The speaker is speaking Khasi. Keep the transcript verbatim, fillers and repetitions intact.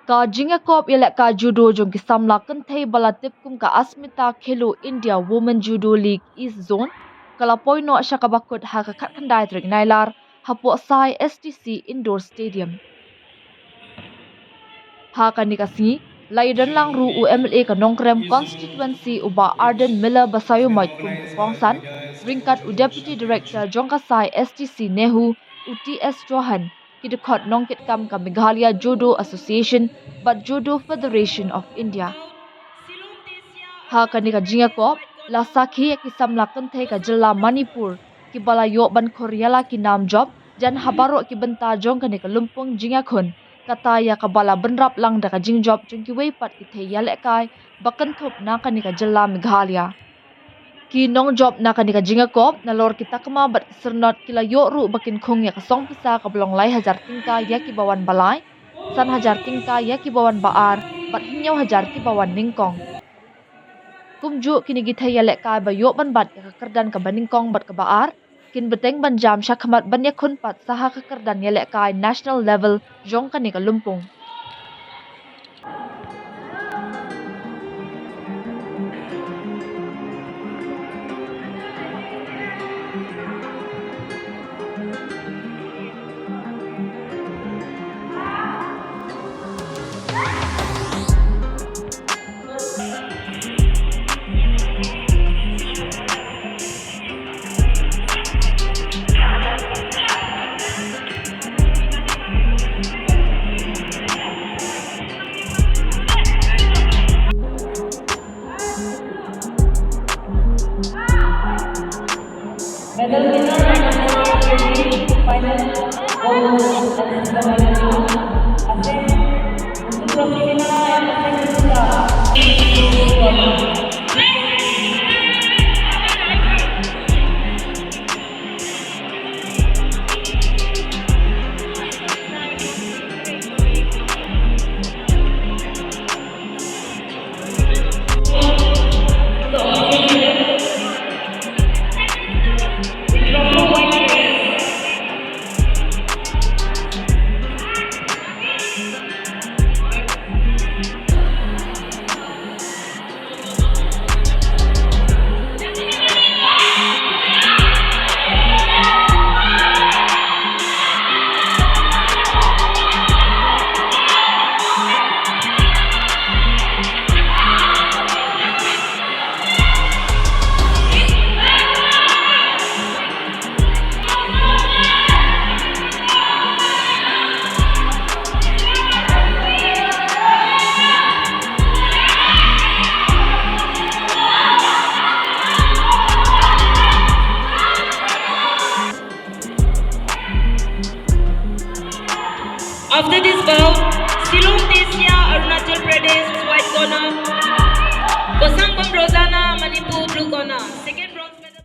Ka jingïakop ïalehkai judo jong ki samla kynthei ba la tip kum ka Asmita Khelo India Women Judo League East Zone ka la poi noh sha kaba kut ha ka khatkhyndai tarik Nailar hapoh Sai S T C Indoor Stadium. Ha kane ka sngi la ïadon lang ruh u M L A ka Nongkrem Constituency u Bah Ardent Miller Basaiawmoit kum u kongsan, ryngkat u Deputy Director jong ka Sai S T C NEHU u T S Chauhan, ki dkhot nongkitkam ka Meghalaya Judo Association bad Judo Federation of India. Ha kane ka jingïakop la sakhi ïa ki samla kynthei ka jylla Manipur kiba la ïoh ban khur ïa la ki nam jop jan ha baroh ki bynta jong kane ka lympung jingïakhun, kata ïa kaba la bynrap lang da ka jingjop jong kiwei pat ki thei ïalehkai ba kynthup na kane ka jylla Meghalaya. Ki nongjop na kane ka jingïakop nalor ki takma bad ki syrnot ki la ïoh ruh ba kin khung ïa ka song pisa kaba long lai hajar tyngka ïa kiba wan ba lai, san hajar tyngka ïa kiba wan ba ar bad hynñiew hajar kiba wan nyngkong. Kumjuh kine ki thei ïalehkai ba ïoh ban bat ïa ka kyrdan kaba nyngkong bad kaba ar kin bteng ban jam shakhmat ban ïakhun pat sa ha ka kyrdan ïalehkai national level jong kane ka lympung. Medal winner, final, gold medal, and silver medal, Assam, Suprasina and Assam. After this bout,